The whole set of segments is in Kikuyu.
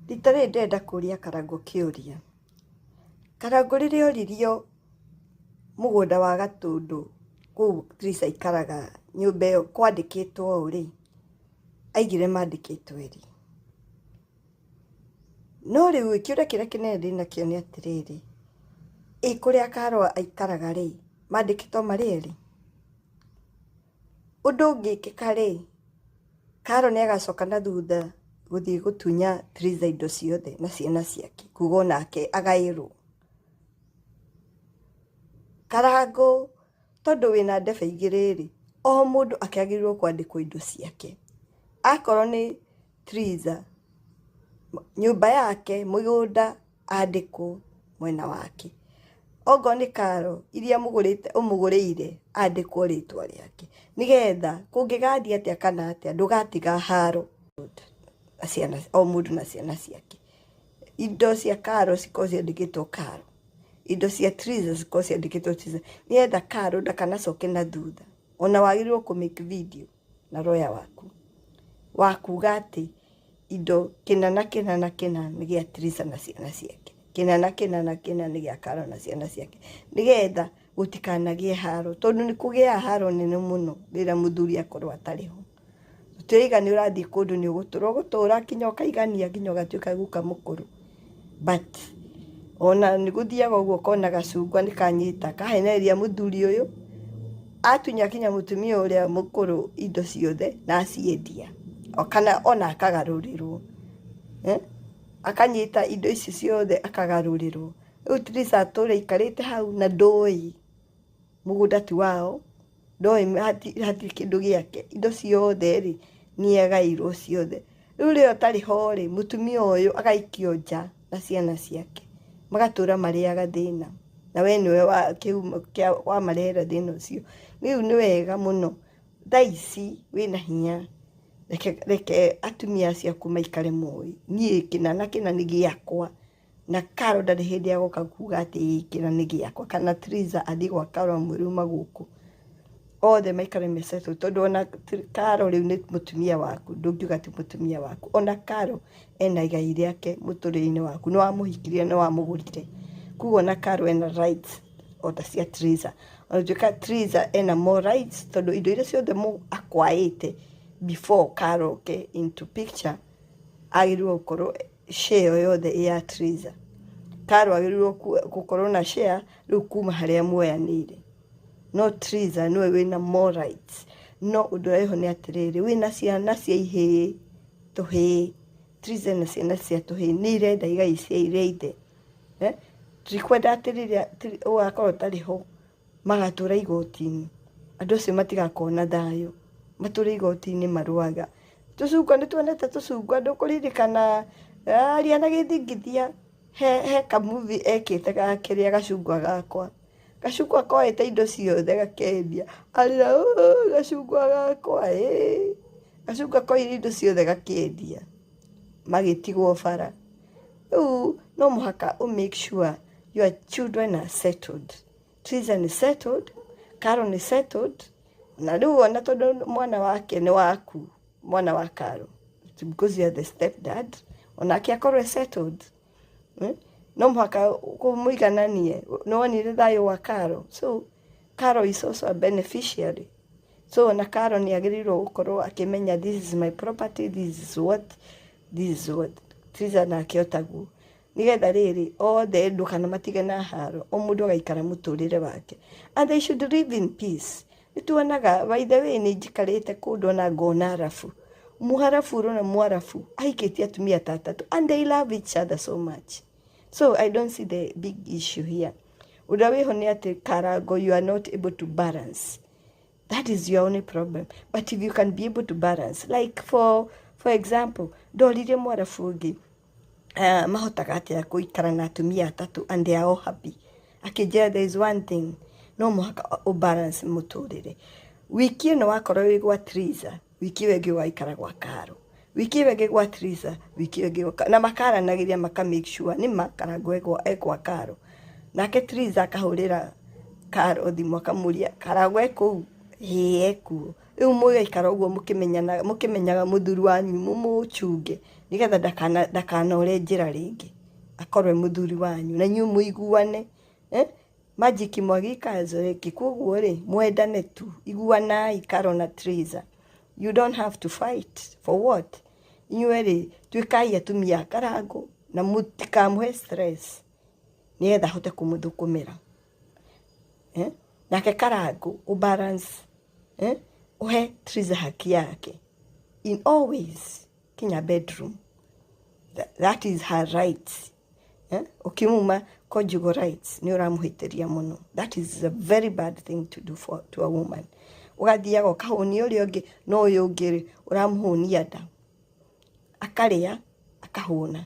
Rita rĩrĩ ndĩrenda kũria Karangũ kĩũria. Karangũ rĩrĩa oririo mũgũnda wa Gatũndũ kũu Theresa aikaraga nyũmba ĩyo kwandĩkĩtwo ũũ rĩ, aigire mandĩkĩtwo erĩ. No rĩu ĩ, kĩũria kĩrĩa kĩnene ndĩnakĩo nĩ atĩrĩrĩ, ĩ kũrĩa Karũa aikaraga rĩ, mandĩkĩtwo marĩ erĩ? Ũndũ ũngĩkĩka rĩ, Carol nĩ agacoka na thutha gũthiĩ gũtunya Triza indo ciothe na ciana ciake, kuga onake agaĩrwo. Karangũ tondũ wĩna ndebe igĩrĩ rĩ, o mũndũ akĩagĩrĩirwo kwandĩkwo indo ciake. Akorwo nĩ Triza, nyũmba yake, mũgũnda andĩkwo mwena wake. Okorwo nĩ karo iria mũgũrĩte ũmũgũrĩire andĩkwo rĩtwa rĩake. Nĩgetha kũngĩgathiĩ atĩa kana atĩa ndũgatiga haro na ciana, o mũndũ na ciana ciake. Indo cia karo cikorwo ciandĩkĩtwo karo, indo cia Triza cikorwo ciandĩkĩtwo Triza, nĩgetha karo ndakanacoke na thutha. Ona wagĩrĩirwo kũ make video na lawyer waku wa kuga atĩ indo kĩna na kĩna na kĩna nĩ gĩa Triza na ciana ciake, kĩna na kĩna na kĩna nĩ gĩa Carol na ciana ciake, nĩgetha gũtikanagĩe haro, tondũ nĩ kũgĩaga haro nene mũno rĩrĩa mũthuri akorwo atarĩ ho. Tũtirauga nĩ ũrathiĩ kũndũ nĩ ũgũtũra, ũgũtũra nginya ũkaigania nginya ũgatuĩka guka mũkũrũ, but ona nĩ gũthiaga ũguo ũkona gacungwa nĩ kanyita, kahenereria mũthuri ũyũ, atunya nginya mũtumia ũrĩa mũkũrũ indo ciothe na aciendia, kana ona akagarũrĩrwo, akanyita indo ici ciothe akagarũrĩrwo. Rĩu Triza atũre aikarĩte hau na ndũĩ mũgũnda ti wao, ndoĩ hatirĩ kĩndũ gĩake, indo ciothe rĩ, nĩ agairwo ciothe. Rĩu rĩrĩa ũtarĩ ho rĩ, mũtumia ũyũ agaikio nja na ciana ciake, magatũra marĩaga thĩna, na we nĩwe kĩhumo kĩa wamarehera thĩna ũcio. Rĩu nĩ wega mũno thaa ici wĩna hinya, reke atumia acio aku maikare moĩ, niĩ kĩna na kĩna nĩ gĩakwa. Na Carol ndarĩ hĩndĩ agoka kuga atĩ ĩĩ kĩna nĩ gĩakwa kana Triza athiĩ gwa Carol amwĩre uma gũkũ. Othe maikare me settled tondũ ona Carol rĩu nĩ mũtumia waku, ndũngiuga ti mũtumia waku. Ona Carol ena igai rĩake mũtũrĩre-inĩ waku, nĩ wamũhikirie nĩ wamũgũrire. Koguo ona Carol ena rights o ta cia Triza. Ona gũtuĩka Triza ena more rights tondũ indo iria ciothe akwaĩte before Carol oke into picture, agĩrĩirwo gũkorwo share ĩyo yothe ĩ ya Triza. Carol agĩrĩirwo gũkorwo na share rĩu kuma harĩa muoyanĩire. No Triza nĩwe wĩna more rights. No ũndũ ũrĩa wĩho nĩ atĩrĩrĩ, wĩna ciana cia ihĩĩ, tũhĩĩ. Triza ena ciana cia tũhĩĩ, nĩ irenda igai cia rĩa ithe. Tutikwenda atĩ rĩrĩa ũgakorwo ũtarĩ ho magatũra igoti-inĩ, andũ acio matigakorwo na thayũ, matũre igoti-inĩ marũaga. Tũcungwa nĩ tuonete tũcungwa, ndũkũririkana aria na gĩthingithia, he ka movie ekĩte ga kĩrĩa gacungwa gakwa. Gacungwa koete indo ciothe gakendia, arĩra ũũ gacungwa gakwa ĩĩ, gacungwa koire indo ciothe gakĩendia, magĩtigwo bara. Rĩu no mũhaka ũ make sure your children are settled. Triza nĩ settled, Carol nĩ settled, na rĩu ona tondũ mwana wake nĩ waku, mwana wa Carol, because you are the step dad, onake akorwo e settled. No mũhaka mũigananie, nĩ wonire thayũ wa Carol, so Carol is also a beneficiary. So ona Carol nĩ agĩrĩirwo gũkorwo akĩmenya this is my property, this is what, this is what. Triza nake o taguo. Nĩgetha rĩrĩ, othe ndũkanamatige na haro, o mũndũ agaikara mũtũrĩre wake. And they should live in peace. Nĩ tuonaga, by the way nĩ njikarĩte kũndũ ona ngona arabu. Mũharabu ũrona mũarabu ahikĩtie atumia ta atatũ and they love each other so much. So I don't see the big issue here. Ũrĩa wĩho nĩ atĩ Karango you are not able to balance. That is your only problem. But if you can be able to balance, like for example, ndoririe mwarabu ũngĩ mahotaga atĩa gũikara na atumia atatũ and they are all happy. Akĩnjĩra there is one thing, no mũhaka ũ balance mũtũrĩre. Wiki ĩno wakorwo wĩ gwa Triza, wiki ĩyo ĩngĩ ũgaikara gwa Karo. Wiki ĩyo ĩngĩ gwa Triza, wiki ĩyo ĩngĩ gwa na makaranagĩria maka make sure nĩma Karango e gwa Karo. Nake Triza akahũrĩra Karo thimũ akamũria Karango e kũu? Ĩĩ ekuo. Rĩu mũgaikara ũguo mũkĩmenyanaga mũkĩmenyaga mũthuri wanyu mũmũchunge. Nĩgetha ndakanore njĩra rĩngĩ. Akorwo e mũthuri wanyu na inyuĩ mũiguane. Eh? Maji ikimwagika hayazoeki. Koguo rĩ, mwendane tu. Iguanai Carol na Triza. You don't have to fight. For what? Inyuĩ rĩ, tuĩkai atumia a Karangũ na mũtikamũhe stress nĩgetha ahote kũmũthũkũmĩra. Eh? Nake Karangũ ũbalance, eh? Ũhe Triza haki yake in all ways, kinya bedroom. That is her right. Eh? Ũkimuma conjugal rights nĩ ũramũhĩtĩria mũno. That is a very bad thing to do to a woman. Ũgathiaga ũkahũnia ũrĩa ũngĩ, no ũyũ ũngĩ rĩ, ũramũhũnia nda. Akarĩa, akahũna.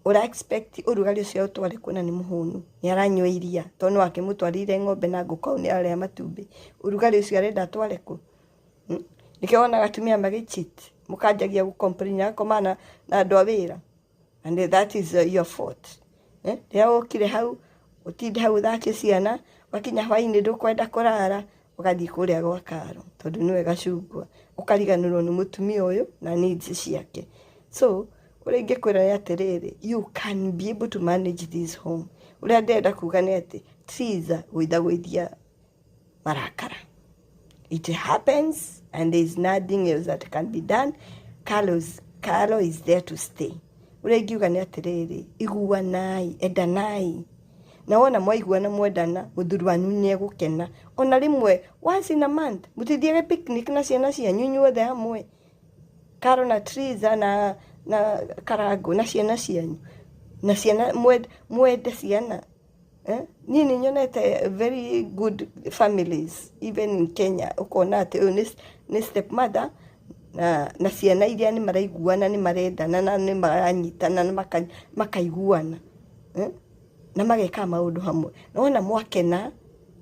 Ũra expect ũrugarĩ ũcio ũtware kuona nĩ mũhũnu, nĩ aranyua iria, tondũ nĩ wakĩmũtwarĩire ng'ombe na ngũkũ hau nĩ ararĩa matumbĩ. Ũrugarĩ ũcio arenda atware kũ? Nĩkĩo wonaga atumia magĩ cheat, mũkanjagia gũ complain agakoma na andũ a wĩra. And that is your fault. Eh? Rĩrĩa wokire hau, ũtinde hau ũthake ciana, wakinya hwainĩ ndũkwenda kũrara, ũgathiĩ kũrĩa gwa Karo, tondũ nĩwe gacungwa. Ũkariganĩrwo nĩ mũtumia ũyũ na needs ciake. So, ũrĩa ingĩkwĩra nĩ atĩrĩrĩ, you can be able to manage this home. Ũrĩa ndĩrenda kuga nĩ atĩ, Triza gũithagũithia marakara. It happens and there is nothing else that can be done. Carlo is there to stay. Ũrĩa ingiuga nĩ atĩrĩrĩ, iguanai, endanai. Na wona mwaiguana mwendana, mũthuri wanyu nĩ egũkena. Ona rĩmwe, once in a month, mũtithiage picnic na ciana cianyu inyuothe hamwe. Karo na Triza na Karangũ na ciana cianyu. Na ciana mwende ciana. Eh? Niĩ nĩ nyonete very good families even in Kenya, ũkona atĩ ũyũ nĩ step mother na ciana iria nĩ maraiguana, nĩ marendana na nĩ maranyitana na makaiguana, eh? Na mageka maũndũ hamwe. Na wona mwakena,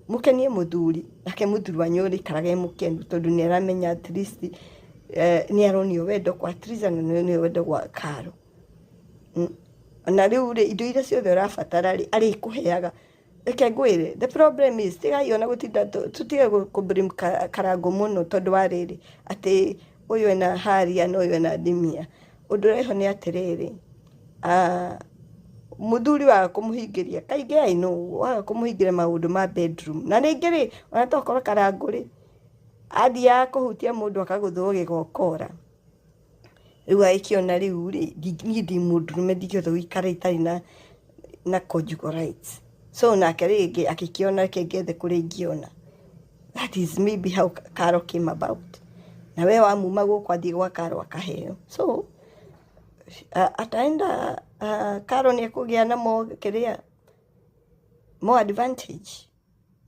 mũkenie mũthuri, nake mũthuri wanyu ũrĩikaraga e mũkenu tondũ nĩ aramenya at least nĩ aronio wendo kwa Triza na nĩ aronio wendo gwa Karo. Na rĩu rĩ, indo iria ciothe ũrabatara rĩ, arĩkũheaga. Reke ngwĩre, the problem is, tigai ona gũtinda tũtige kũ blame Karangũ mũno tondũ wa rĩrĩ, atĩ ũyũ ena haria na ũyũ ena ndimia. Ũndũ ũrĩa wĩho nĩ atĩrĩrĩ, mũthuri waga kũmũhingĩria, kaingĩ I know, waga kũmũhingĩria maũndũ ma bedroom. Na rĩngĩ rĩ, ona tokorwo Karangũ rĩ, athiaga kũhutia mũndũ akagũthwo gĩgokora. Rĩu agĩkĩona rĩu rĩ, niĩ ndĩ mũndũrũme, ndingĩhota gũikara itarĩ na conjugal rights. So nake rĩngĩ agĩkĩona reke ngethe kũrĩa ingĩona. That is maybe how Karo came about. Na we wamuma gũkũ athiĩ gwa Karo akaheo. So ataenda Karo nĩ ekũgĩa na mo kĩrĩa more advantage.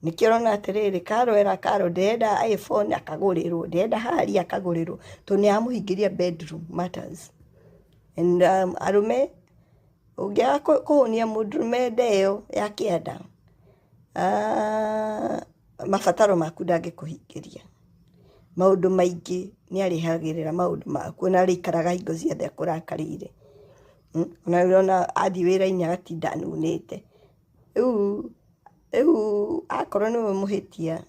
Nĩkĩo ũrona atĩrĩrĩ, Karo era Karo ndĩrenda iPhone akagũrĩrwo, ndĩrenda haria akagũrĩrwo, tondũ nĩ aramũhingĩria bedroom matters. And arũme ũngĩaga kũhũnia mũndũrũme nda ĩyo ya kĩanda, mabataro maku ndangĩkũhingĩria. Maũndũ maingĩ nĩ arĩhagĩrĩra maũndũ maku, na arĩikaraga hingo ciothe akũrakarĩire. Ona ũrona athiĩ wĩra-inĩ agatinda anunĩte. Rĩu akorwo nĩwe mũhĩtia,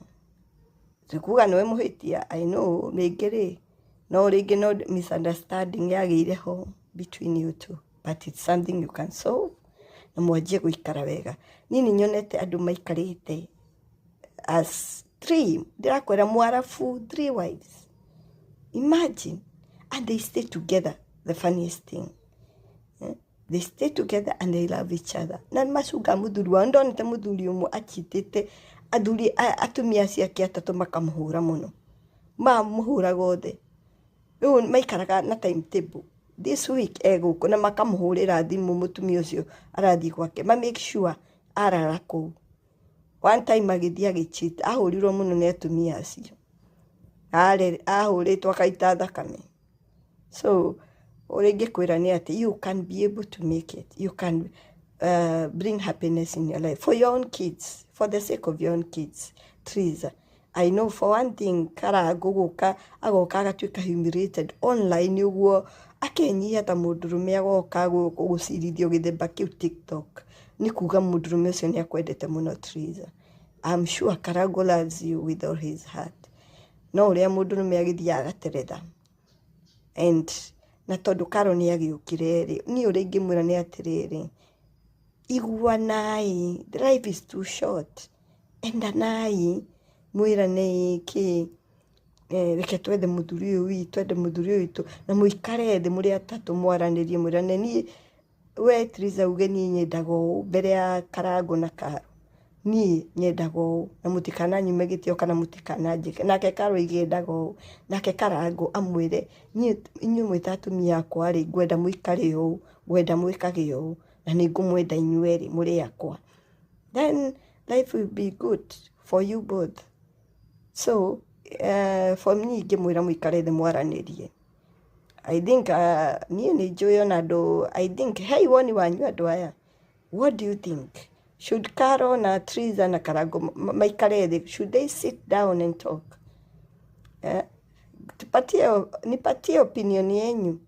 ti kuga nĩwe mũhĩtia, I know rĩngĩ rĩ, no rĩngĩ no misunderstanding yagĩire ho between you two, but it's something you can solve na mwanjie gũikara wega. Niĩ nĩ nyonete andũ maikarĩte as three, ndĩrakwĩra Mwarabu, three wives. Imagine, and they stay together, the funniest thing. Eh? They stay together and they love each other. Na nĩ macunga mũthuri wao, ndonete mũthuri ũmwe achitĩte athuri atumia acio ake atatũ makamũhũra mũno. Mamũhũraga othe. Rĩu maikaraga na timetable. This week egũkũ na makamũhũrĩra thimũ mũtumia ũcio arathiĩ gwake. Ma make sure arara kũu. One time agĩthiĩ agĩcheat, ahũrirwo mũno nĩ atumia acio. Ahũrĩtwo akaita thakame. So ũrĩa ingĩkwĩra nĩ atĩ you can be able to make it. You can bring happiness in your life for your own kids, for the sake of your own kids. Triza. I know for one thing, Karangũ gũka agoka agatuĩka humiliated online ũguo, akenyihia ta mũndũrũme, agoka gũcirithio gĩthemba kĩu TikTok. Nĩ kuga mũndũrũme ũcio nĩ akwendete mũno, Triza. I'm sure Karangũ loves you with all his heart. No ũrĩa mũndũrũme agĩthiaga agateretha. And Na tondũ Karo nĩ agĩũkire rĩ, niĩ ũrĩa ingĩmwĩra nĩ atĩrĩrĩ, iguanai, the life is too short. Endanai, mwĩrane kĩ, reke twethe mũthuri ũyũ witũ, twende mũthuri ũyũ witũ, na mũikare thĩ mũrĩ atatũ mwaranĩrie mwĩrane niĩ we Triza uge niĩ nyendaga ũũ mbere ya Karangũ na Karo, niĩ nyendaga ũũ na mũtikananyume gĩtĩo kana mũtikananjĩke. Nake Karo oige endaga ũũ, nake Karangũ amwĩre niĩ inyuĩ mwĩ ta atumia akwa rĩ, ngwenda mũikare ũũ, ngwenda mwĩkage ũũ, na nĩ ngũmwenda inyuerĩ mũrĩ akwa. Then life will be good for you both. So for me ingĩmwĩra mũikare thĩ mwaranĩrie. I think niĩ nĩ njũĩ ona andũ, I think, hey, woni wanyu andũ aya, what do you think? Should Caro na Triza na Karango maikare thĩ? Should they sit down and talk? Eh? Tupatie, nipatie opinion yenyu.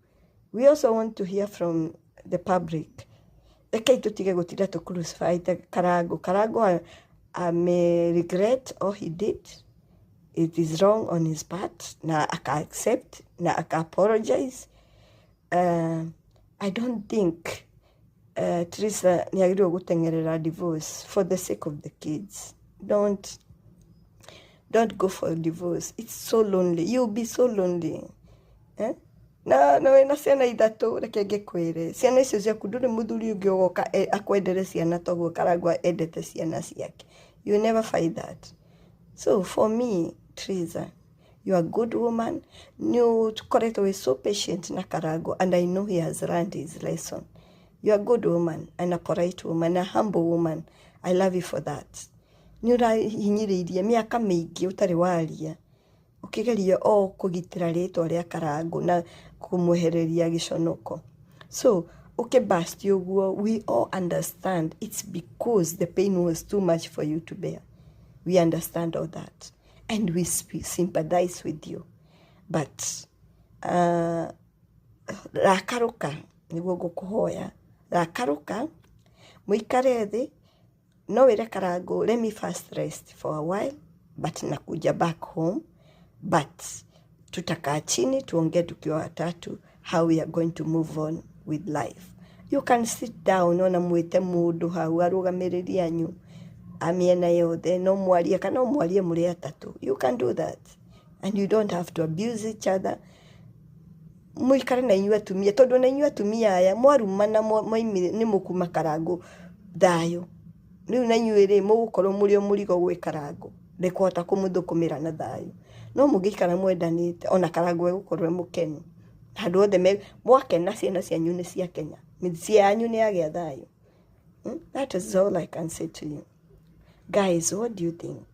We also want to hear from the public. Rekei tũtige gũtinda tũ crucify Karango. Karango ame regret all he did. It is wrong on his part na aka accept na aka apologize. I don't think Teresa nĩ agĩrĩirwo gũteng'erera divorce for the sake of the kids. Don't go for divorce. It's so lonely. You'll be so lonely. Eh? Na wĩna ciana ithatũ, reke ngĩkwĩre, ciana icio ciaku ndũrĩ mũthuri ũngĩ ũgoka akwendere ciana toguo Karangũ endete ciana ciake. You will never find that. So for me, Teresa, you are a good woman. Nĩ ũkoretwo wĩ so patient na Karango, and I know he has learned his lesson. You are a good woman and a polite woman, a humble woman. I love you for that. Nĩ ũrahinyĩrĩirie mĩaka mĩingĩ ũtarĩ waria, ũkĩgeria o kũgitĩra rĩtwa rĩa Karangũ na kũmwehereria gĩconoko. So ũkĩbust ũguo, we all understand it's because the pain was too much for you to bear. We understand all that and we sympathize with you, but rakarũka nĩguo ngũkũhoya, rakarũka mũikare thĩ. No wĩre Karangũ, "Let me first rest for a while, but nakuja back home, but tutakaa chini tuongee tukiwa watatu how we are going to move on with life." You can sit down, ona mwĩte mũndũ hau arũgamĩrĩri anyu a mĩena yothe, no mwarie kana no mwarie mũrĩ atatũ. You can do that and you don't have to abuse each other. Mũikare na inyuĩ atumia, tondũ na inyuĩ atumia aya mwarumana mwaimire nĩ mũkuma Karangũ thayũ. Rĩu na inyuĩ rĩ, mũgũkorwo mũrĩ o mũrigo gwĩ Karangũ, ndĩkũhota kũmũthũkũmĩra na thayũ. No mũngĩikara mwendanĩte, ona Karangũ egũkorwo e mũkenu. Handũ hothe mwakena, ciana cianyu nĩ ciakena, mĩciĩ yanyu nĩ yagĩa thayũ. That is all I can say to you guys. What do you think,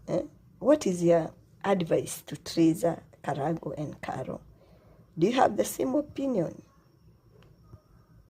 eh? What is your advice to Teresa, Karango and Caro? Do you have the same opinion?